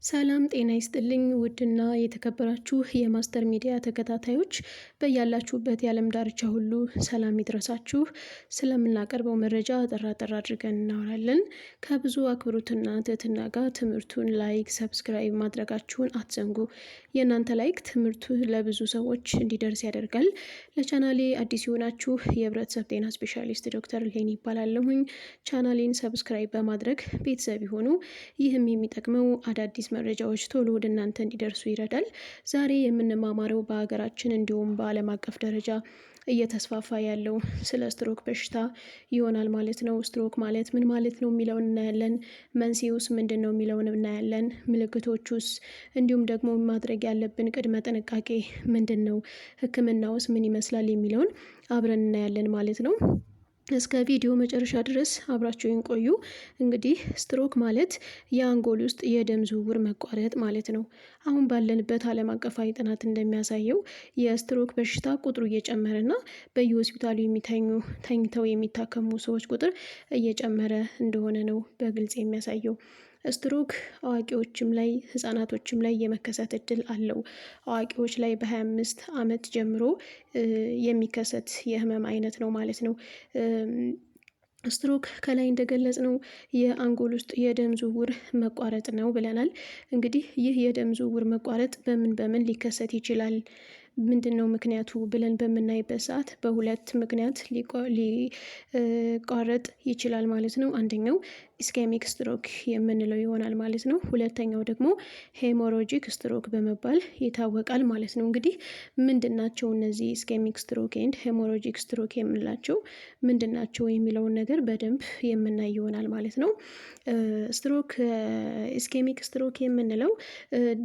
ሰላም ጤና ይስጥልኝ። ውድና የተከበራችሁ የማስተር ሚዲያ ተከታታዮች፣ በያላችሁበት የዓለም ዳርቻ ሁሉ ሰላም ይድረሳችሁ። ስለምናቀርበው መረጃ አጠር አጠር አድርገን እናወራለን። ከብዙ አክብሮትና ትህትና ጋር ትምህርቱን like፣ subscribe ማድረጋችሁን አትዘንጉ። የእናንተ like ትምህርቱ ለብዙ ሰዎች እንዲደርስ ያደርጋል። ለቻናሌ አዲስ የሆናችሁ የህብረተሰብ ጤና ስፔሻሊስት ዶክተር ሌኒ እባላለሁኝ። ቻናሌን subscribe በማድረግ ቤተሰብ ይሁኑ። ይህም የሚጠቅመው አዳዲስ መረጃዎች ቶሎ ወደ እናንተ እንዲደርሱ ይረዳል። ዛሬ የምንማማረው በሀገራችን እንዲሁም በዓለም አቀፍ ደረጃ እየተስፋፋ ያለው ስለ ስትሮክ በሽታ ይሆናል ማለት ነው። ስትሮክ ማለት ምን ማለት ነው የሚለውን እናያለን። መንስኤውስ ምንድን ነው የሚለውን እናያለን። ምልክቶቹስ፣ እንዲሁም ደግሞ ማድረግ ያለብን ቅድመ ጥንቃቄ ምንድን ነው፣ ሕክምናውስ ምን ይመስላል የሚለውን አብረን እናያለን ማለት ነው። እስከ ቪዲዮ መጨረሻ ድረስ አብራችሁን ቆዩ። እንግዲህ ስትሮክ ማለት የአንጎል ውስጥ የደም ዝውውር መቋረጥ ማለት ነው። አሁን ባለንበት ዓለም አቀፋዊ ጥናት እንደሚያሳየው የስትሮክ በሽታ ቁጥሩ እየጨመረና በየሆስፒታሉ የሚተኙ ተኝተው የሚታከሙ ሰዎች ቁጥር እየጨመረ እንደሆነ ነው በግልጽ የሚያሳየው። ስትሮክ አዋቂዎችም ላይ ህጻናቶችም ላይ የመከሰት እድል አለው። አዋቂዎች ላይ በ25 ዓመት ጀምሮ የሚከሰት የህመም አይነት ነው ማለት ነው። ስትሮክ ከላይ እንደገለጽነው የአንጎል ውስጥ የደም ዝውውር መቋረጥ ነው ብለናል። እንግዲህ ይህ የደም ዝውውር መቋረጥ በምን በምን ሊከሰት ይችላል? ምንድን ነው ምክንያቱ ብለን በምናይበት ሰዓት በሁለት ምክንያት ሊቋረጥ ይችላል ማለት ነው። አንደኛው ischemic stroke የምንለው ይሆናል ማለት ነው። ሁለተኛው ደግሞ hemorrhagic stroke በመባል ይታወቃል ማለት ነው። እንግዲህ ምንድን ናቸው እነዚህ ischemic stroke and hemorrhagic stroke የምንላቸው ምንድን ናቸው የሚለውን ነገር በደንብ የምናይ ይሆናል ማለት ነው። ስትሮክ ischemic stroke የምንለው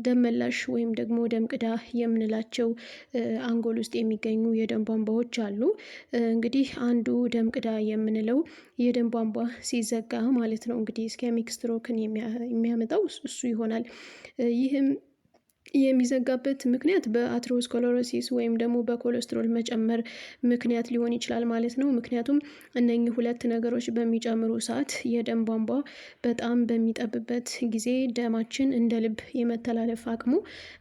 ደም መላሽ ወይም ደግሞ ደም ቅዳ የምንላቸው አንጎል ውስጥ የሚገኙ የደም ቧንቧዎች አሉ። እንግዲህ አንዱ ደም ቅዳ የምንለው የደም ቧንቧ ሲዘጋ ማለት ነው። እንግዲህ ischemic stroke ን የሚያመጣው እሱ ይሆናል። ይህም የሚዘጋበት ምክንያት በ atherosclerosis ወይም ደግሞ በኮሌስትሮል መጨመር ምክንያት ሊሆን ይችላል ማለት ነው። ምክንያቱም እነኚህ ሁለት ነገሮች በሚጨምሩ ሰዓት የደም ቧንቧ በጣም በሚጠብበት ጊዜ ደማችን እንደ ልብ የመተላለፍ አቅሙ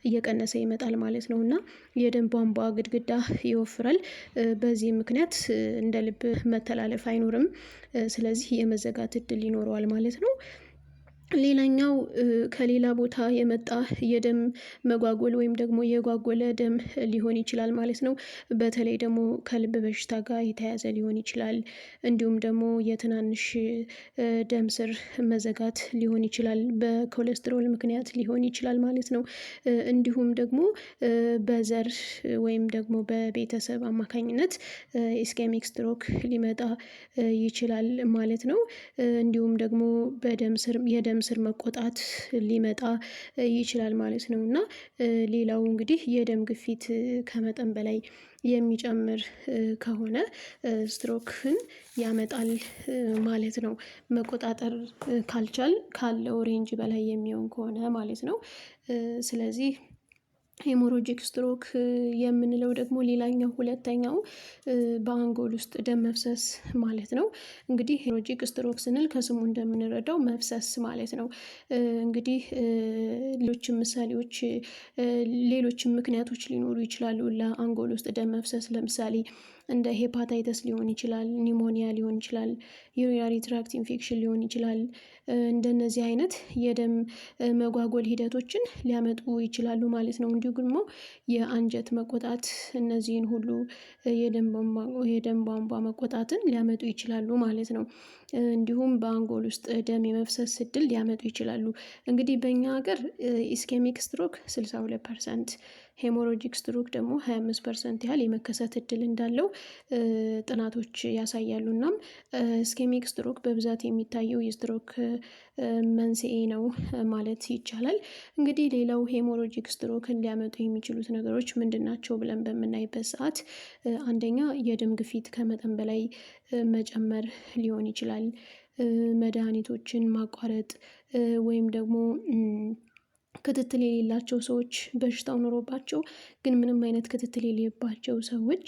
እየቀነሰ ይመጣል ማለት ነው እና የደም ቧንቧ ግድግዳ ይወፍራል። በዚህ ምክንያት እንደ ልብ መተላለፍ አይኖርም። ስለዚህ የመዘጋት እድል ይኖረዋል ማለት ነው። ሌላኛው ከሌላ ቦታ የመጣ የደም መጓጎል ወይም ደግሞ የጓጎለ ደም ሊሆን ይችላል ማለት ነው። በተለይ ደግሞ ከልብ በሽታ ጋር የተያያዘ ሊሆን ይችላል። እንዲሁም ደግሞ የትናንሽ ደም ስር መዘጋት ሊሆን ይችላል። በኮሌስትሮል ምክንያት ሊሆን ይችላል ማለት ነው። እንዲሁም ደግሞ በዘር ወይም ደግሞ በቤተሰብ አማካኝነት ischemic stroke ሊመጣ ይችላል ማለት ነው። እንዲሁም ደግሞ በደም ስር የደም ስር መቆጣት ሊመጣ ይችላል ማለት ነው። እና ሌላው እንግዲህ የደም ግፊት ከመጠን በላይ የሚጨምር ከሆነ ስትሮክን ያመጣል ማለት ነው። መቆጣጠር ካልቻል ካለው range በላይ የሚሆን ከሆነ ማለት ነው። ስለዚህ hemorrhagic stroke የምንለው ደግሞ ሌላኛው ሁለተኛው በአንጎል ውስጥ ደም መፍሰስ ማለት ነው። እንግዲህ hemorrhagic stroke ስንል ከስሙ እንደምንረዳው መፍሰስ ማለት ነው። እንግዲህ ሌሎችም ምሳሌዎች ሌሎችም ምክንያቶች ሊኖሩ ይችላሉ ለአንጎል ውስጥ ደም መፍሰስ። ለምሳሌ እንደ ሄፓታይተስ ሊሆን ይችላል፣ pneumonia ሊሆን ይችላል፣ urinary tract infection ሊሆን ይችላል። እንደነዚህ አይነት የደም መጓጎል ሂደቶችን ሊያመጡ ይችላሉ ማለት ነው። እንዲሁ ደግሞ የአንጀት መቆጣት እነዚህን ሁሉ የደም ቧንቧ መቆጣትን ሊያመጡ ይችላሉ ማለት ነው። እንዲሁም በአንጎል ውስጥ ደም የመፍሰስ እድል ሊያመጡ ይችላሉ። እንግዲህ በእኛ ሀገር ischemic stroke 62%፣ hemorrhagic stroke ደግሞ 25% ያህል የመከሰት እድል እንዳለው ጥናቶች ያሳያሉ። እናም ischemic stroke በብዛት የሚታየው የስትሮክ መንስኤ ነው ማለት ይቻላል። እንግዲህ ሌላው hemorrhagic stroke ን ሊያመጡ የሚችሉት ነገሮች ምንድን ናቸው ብለን በምናይበት ሰዓት አንደኛ የደም ግፊት ከመጠን በላይ መጨመር ሊሆን ይችላል። መድኃኒቶችን ማቋረጥ ወይም ደግሞ ክትትል የሌላቸው ሰዎች፣ በሽታው ኖሮባቸው ግን ምንም አይነት ክትትል የሌለባቸው ሰዎች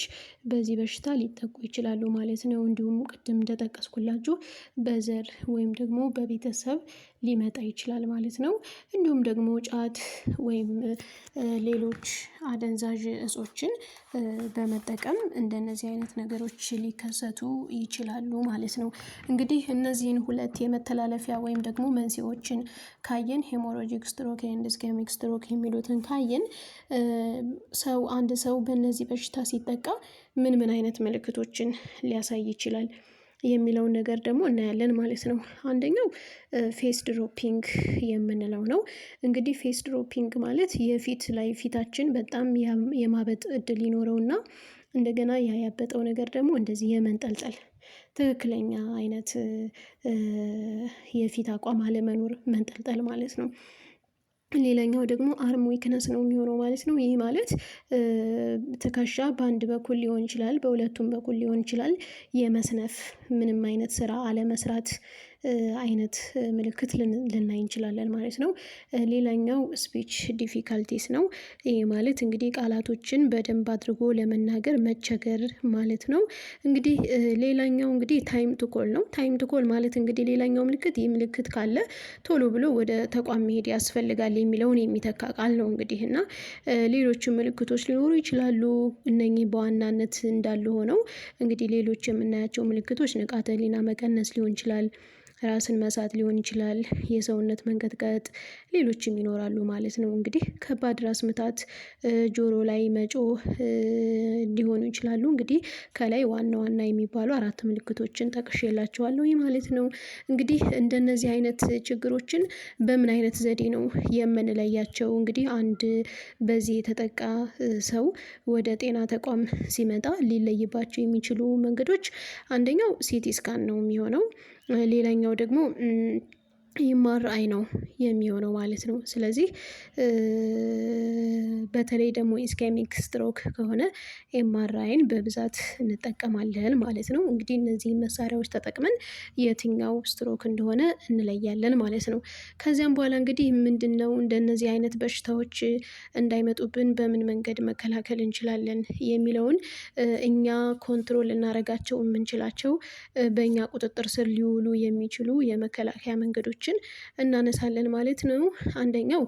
በዚህ በሽታ ሊጠቁ ይችላሉ ማለት ነው። እንዲሁም ቅድም እንደጠቀስኩላችሁ በዘር ወይም ደግሞ በቤተሰብ ሊመጣ ይችላል ማለት ነው። እንዲሁም ደግሞ ጫት ወይም ሌሎች አደንዛዥ እጾችን በመጠቀም እንደነዚህ አይነት ነገሮች ሊከሰቱ ይችላሉ ማለት ነው። እንግዲህ እነዚህን ሁለት የመተላለፊያ ወይም ደግሞ መንስኤዎችን ካየን፣ hemorrhagic stroke and ischemic stroke የሚሉትን ካየን፣ ሰው አንድ ሰው በእነዚህ በሽታ ሲጠቃ ምን ምን አይነት ምልክቶችን ሊያሳይ ይችላል የሚለውን ነገር ደግሞ እናያለን ማለት ነው። አንደኛው face dropping የምንለው ነው። እንግዲህ face dropping ማለት የፊት ላይ ፊታችን በጣም የማበጥ እድል ይኖረውና እንደገና ያ ያበጠው ነገር ደግሞ እንደዚህ የመንጠልጠል፣ ትክክለኛ አይነት የፊት አቋም አለመኖር፣ መንጠልጠል ማለት ነው። ሌላኛው ደግሞ arm weakness ነው የሚሆነው ማለት ነው። ይህ ማለት ትከሻ በአንድ በኩል ሊሆን ይችላል፣ በሁለቱም በኩል ሊሆን ይችላል፣ የመስነፍ፣ ምንም አይነት ስራ አለመስራት አይነት ምልክት ልናይ እንችላለን ማለት ነው። ሌላኛው speech difficulties ነው። ይሄ ማለት እንግዲህ ቃላቶችን በደንብ አድርጎ ለመናገር መቸገር ማለት ነው። እንግዲህ ሌላኛው እንግዲህ time to call ነው። Time to call ማለት እንግዲህ ሌላኛው ምልክት፣ ይህ ምልክት ካለ ቶሎ ብሎ ወደ ተቋም መሄድ ያስፈልጋል የሚለውን የሚተካ ቃል ነው። እንግዲህ እና ሌሎችም ምልክቶች ሊኖሩ ይችላሉ። እነኚህ በዋናነት እንዳሉ ሆነው እንግዲህ ሌሎች የምናያቸው ምልክቶች ንቃተ ህሊና መቀነስ ሊሆን ይችላል፣ ራስን መሳት ሊሆን ይችላል፣ የሰውነት መንቀጥቀጥ፣ ሌሎችም ይኖራሉ ማለት ነው። እንግዲህ ከባድ ራስ ምታት፣ ጆሮ ላይ መጮህ ሊሆኑ ይችላሉ። እንግዲህ ከላይ ዋና ዋና የሚባሉ አራት ምልክቶችን ጠቅሼላችኋለሁ ማለት ነው። እንግዲህ እንደነዚህ አይነት ችግሮችን በምን አይነት ዘዴ ነው የምንለያቸው? እንግዲህ አንድ በዚህ የተጠቃ ሰው ወደ ጤና ተቋም ሲመጣ ሊለይባቸው የሚችሉ መንገዶች አንደኛው CT scan ነው የሚሆነው። ሌላኛው ደግሞ MRI ነው የሚሆነው ማለት ነው። ስለዚህ በተለይ ደግሞ ischemic stroke ከሆነ MRI ን በብዛት እንጠቀማለን ማለት ነው። እንግዲህ እነዚህን መሳሪያዎች ተጠቅመን የትኛው ስትሮክ እንደሆነ እንለያለን ማለት ነው። ከዚያም በኋላ እንግዲህ ምንድነው እንደነዚህ አይነት በሽታዎች እንዳይመጡብን በምን መንገድ መከላከል እንችላለን የሚለውን፣ እኛ control ልናደርጋቸው የምንችላቸው፣ በእኛ ቁጥጥር ስር ሊውሉ የሚችሉ የመከላከያ መንገዶችን እናነሳለን ማለት ነው። አንደኛው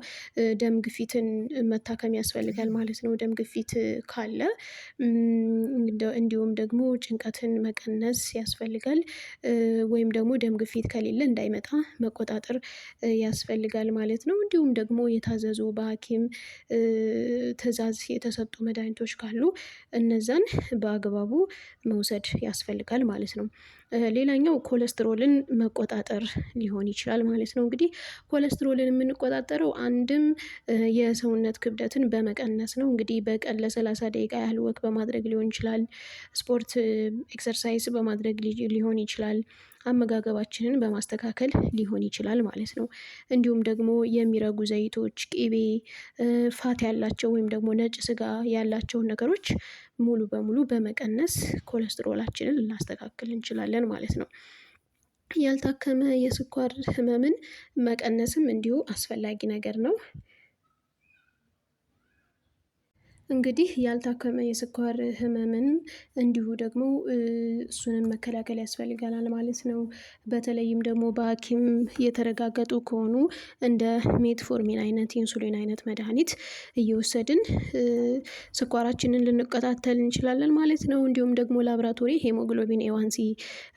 ደም ግፊትን መታከም ያስፈልጋል ማለት ነው። ደም ግፊት ካለ እንዲሁም ደግሞ ጭንቀትን መቀነስ ያስፈልጋል። ወይም ደግሞ ደም ግፊት ከሌለ እንዳይመጣ መቆጣጠር ያስፈልጋል ማለት ነው። እንዲሁም ደግሞ የታዘዙ፣ በሐኪም ትዕዛዝ የተሰጡ መድኃኒቶች ካሉ እነዛን በአግባቡ መውሰድ ያስፈልጋል ማለት ነው። ሌላኛው ኮለስትሮልን መቆጣጠር ሊሆን ይችላል ማለት ነው። እንግዲህ ኮለስትሮልን የምንቆጣጠረው አንድም የሰውነት ክብደትን በመቀነስ ነው። እንግዲህ በቀን ለ30 ደቂቃ ያህል walk በማድረግ ሊሆን ይችላል። ስፖርት exercise በማድረግ ሊሆን ይችላል። አመጋገባችንን በማስተካከል ሊሆን ይችላል ማለት ነው። እንዲሁም ደግሞ የሚረጉ ዘይቶች፣ ቅቤ፣ fat ያላቸው ወይም ደግሞ ነጭ ስጋ ያላቸውን ነገሮች ሙሉ በሙሉ በመቀነስ ኮለስትሮላችንን ልናስተካክል እንችላለን ማለት ነው። ያልታከመ የስኳር ህመምን መቀነስም እንዲሁ አስፈላጊ ነገር ነው። እንግዲህ ያልታከመ የስኳር ህመምን እንዲሁ ደግሞ እሱንም መከላከል ያስፈልገናል ማለት ነው። በተለይም ደግሞ በሐኪም የተረጋገጡ ከሆኑ እንደ metformin አይነት፣ ኢንሱሊን አይነት መድሃኒት እየወሰድን ስኳራችንን ልንከታተል እንችላለን ማለት ነው። እንዲሁም ደግሞ ላብራቶሪ hemoglobin A1C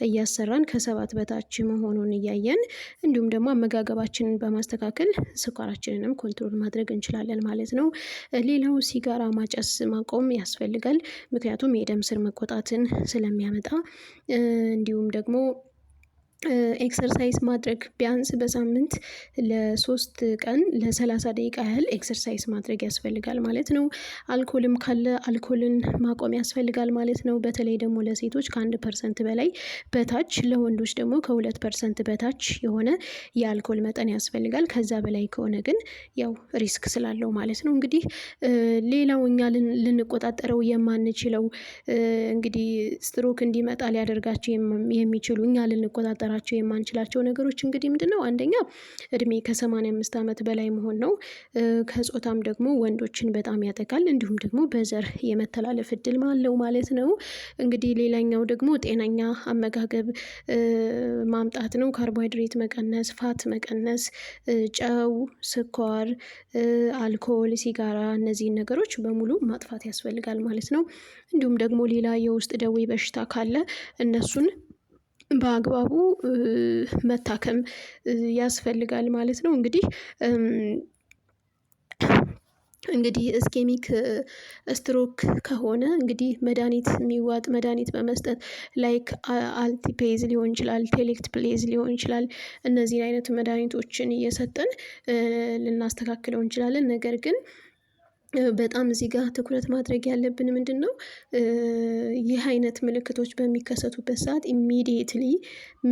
እያሰራን ከ7 በታች መሆኑን እያየን፣ እንዲሁም ደግሞ አመጋገባችንን በማስተካከል ስኳራችንንም control ማድረግ እንችላለን ማለት ነው። ሌላው ሲጋራ ማጨስ ማቆም ያስፈልጋል። ምክንያቱም የደም ስር መቆጣትን ስለሚያመጣ። እንዲሁም ደግሞ exercise ማድረግ፣ ቢያንስ በሳምንት ለ3 ቀን ለ30 ደቂቃ ያህል exercise ማድረግ ያስፈልጋል ማለት ነው። አልኮልም ካለ አልኮልን ማቆም ያስፈልጋል ማለት ነው። በተለይ ደግሞ ለሴቶች ከ1% በላይ በታች፣ ለወንዶች ደግሞ ከ2% በታች የሆነ የአልኮል መጠን ያስፈልጋል። ከዛ በላይ ከሆነ ግን ያው risk ስላለው ማለት ነው። እንግዲህ ሌላው እኛ ልንቆጣጠረው የማንችለው፣ እንግዲህ ስትሮክ እንዲመጣ ሊያደርጋቸው የሚችሉ እኛ ልንቆጣጠራቸው ልንቆጣጠራቸው የማንችላቸው ነገሮች እንግዲህ ምንድን ነው? አንደኛ እድሜ ከ85 ዓመት በላይ መሆን ነው። ከጾታም ደግሞ ወንዶችን በጣም ያጠቃል። እንዲሁም ደግሞ በዘር የመተላለፍ እድል አለው ማለት ነው። እንግዲህ ሌላኛው ደግሞ ጤነኛ አመጋገብ ማምጣት ነው። ካርቦሃይድሬት መቀነስ፣ fat መቀነስ፣ ጨው፣ ስኳር፣ አልኮል፣ ሲጋራ እነዚህን ነገሮች በሙሉ ማጥፋት ያስፈልጋል ማለት ነው። እንዲሁም ደግሞ ሌላ የውስጥ ደዌ በሽታ ካለ እነሱን በአግባቡ መታከም ያስፈልጋል ማለት ነው። እንግዲህ ischemic stroke ከሆነ እንግዲህ መድሃኒት የሚዋጥ መድሃኒት በመስጠት like alteplase ሊሆን ይችላል፣ tenecteplase ሊሆን ይችላል። እነዚህን አይነት መድሃኒቶችን እየሰጠን ልናስተካክለው እንችላለን። ነገር ግን በጣም እዚህ ጋር ትኩረት ማድረግ ያለብን ምንድነው? ይህ አይነት ምልክቶች በሚከሰቱበት ሰዓት immediately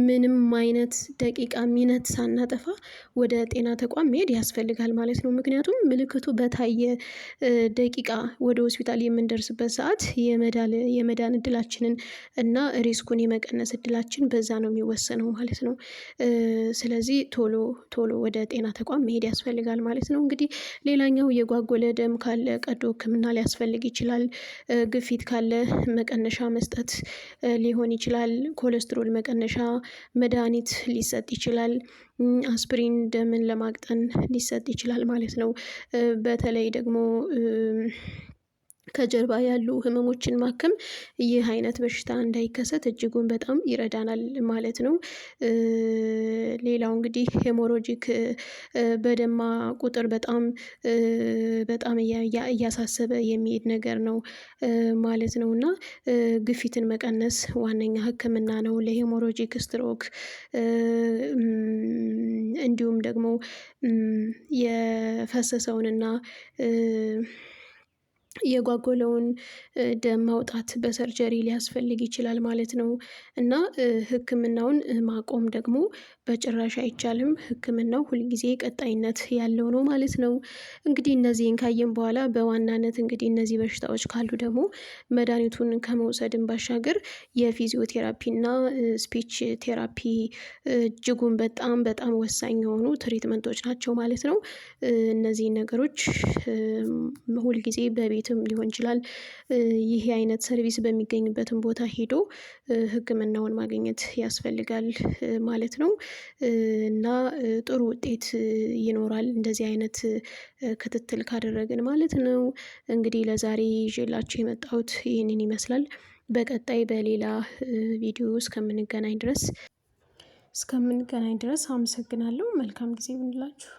ምንም አይነት ደቂቃ minute ሳናጠፋ ወደ ጤና ተቋም መሄድ ያስፈልጋል ማለት ነው። ምክንያቱም ምልክቱ በታየ ደቂቃ ወደ ሆስፒታል የምንደርስበት ሰዓት የመዳን እድላችንን እና risk ኡን የመቀነስ እድላችን በዛ ነው የሚወሰነው ማለት ነው። ስለዚህ ቶሎ ቶሎ ወደ ጤና ተቋም መሄድ ያስፈልጋል ማለት ነው። እንግዲህ ሌላኛው የጓጎለ ደም ካለ ቀዶ ሕክምና ሊያስፈልግ ይችላል። ግፊት ካለ መቀነሻ መስጠት ሊሆን ይችላል። ኮሌስትሮል መቀነሻ መድሃኒት ሊሰጥ ይችላል። አስፕሪን ደምን ለማቅጠን ሊሰጥ ይችላል ማለት ነው። በተለይ ደግሞ ከጀርባ ያሉ ህመሞችን ማከም ይህ አይነት በሽታ እንዳይከሰት እጅጉን በጣም ይረዳናል ማለት ነው። ሌላው እንግዲህ hemorrhagic በደማ ቁጥር በጣም በጣም እያሳሰበ የሚሄድ ነገር ነው ማለት ነው። እና ግፊትን መቀነስ ዋነኛ ህክምና ነው ለ hemorrhagic stroke። እንዲሁም ደግሞ የፈሰሰውንና የጓጎለውን ደም ማውጣት በ surgery ሊያስፈልግ ይችላል ማለት ነው። እና ህክምናውን ማቆም ደግሞ በጭራሽ አይቻልም። ህክምናው ሁልጊዜ ቀጣይነት ያለው ነው ማለት ነው። እንግዲህ እነዚህን ካየን በኋላ በዋናነት እንግዲህ እነዚህ በሽታዎች ካሉ ደግሞ መድሃኒቱን ከመውሰድም ባሻገር የፊዚዮቴራፒ እና speech therapy እጅጉን በጣም በጣም ወሳኝ የሆኑ treatment ኦች ናቸው ማለት ነው። እነዚህን ነገሮች ሁልጊዜ በቤትም ሊሆን ይችላል። ይሄ አይነት service በሚገኝበትም ቦታ ሄዶ ህክምናውን ማግኘት ያስፈልጋል ማለት ነው። እና ጥሩ ውጤት ይኖራል እንደዚህ አይነት ክትትል ካደረግን ማለት ነው። እንግዲህ ለዛሬ ይዤላችሁ የመጣሁት ይህንን ይመስላል። በቀጣይ በሌላ ቪዲዮ እስከምንገናኝ ድረስ አመሰግናለሁ። መልካም ጊዜ ይሁንላችሁ።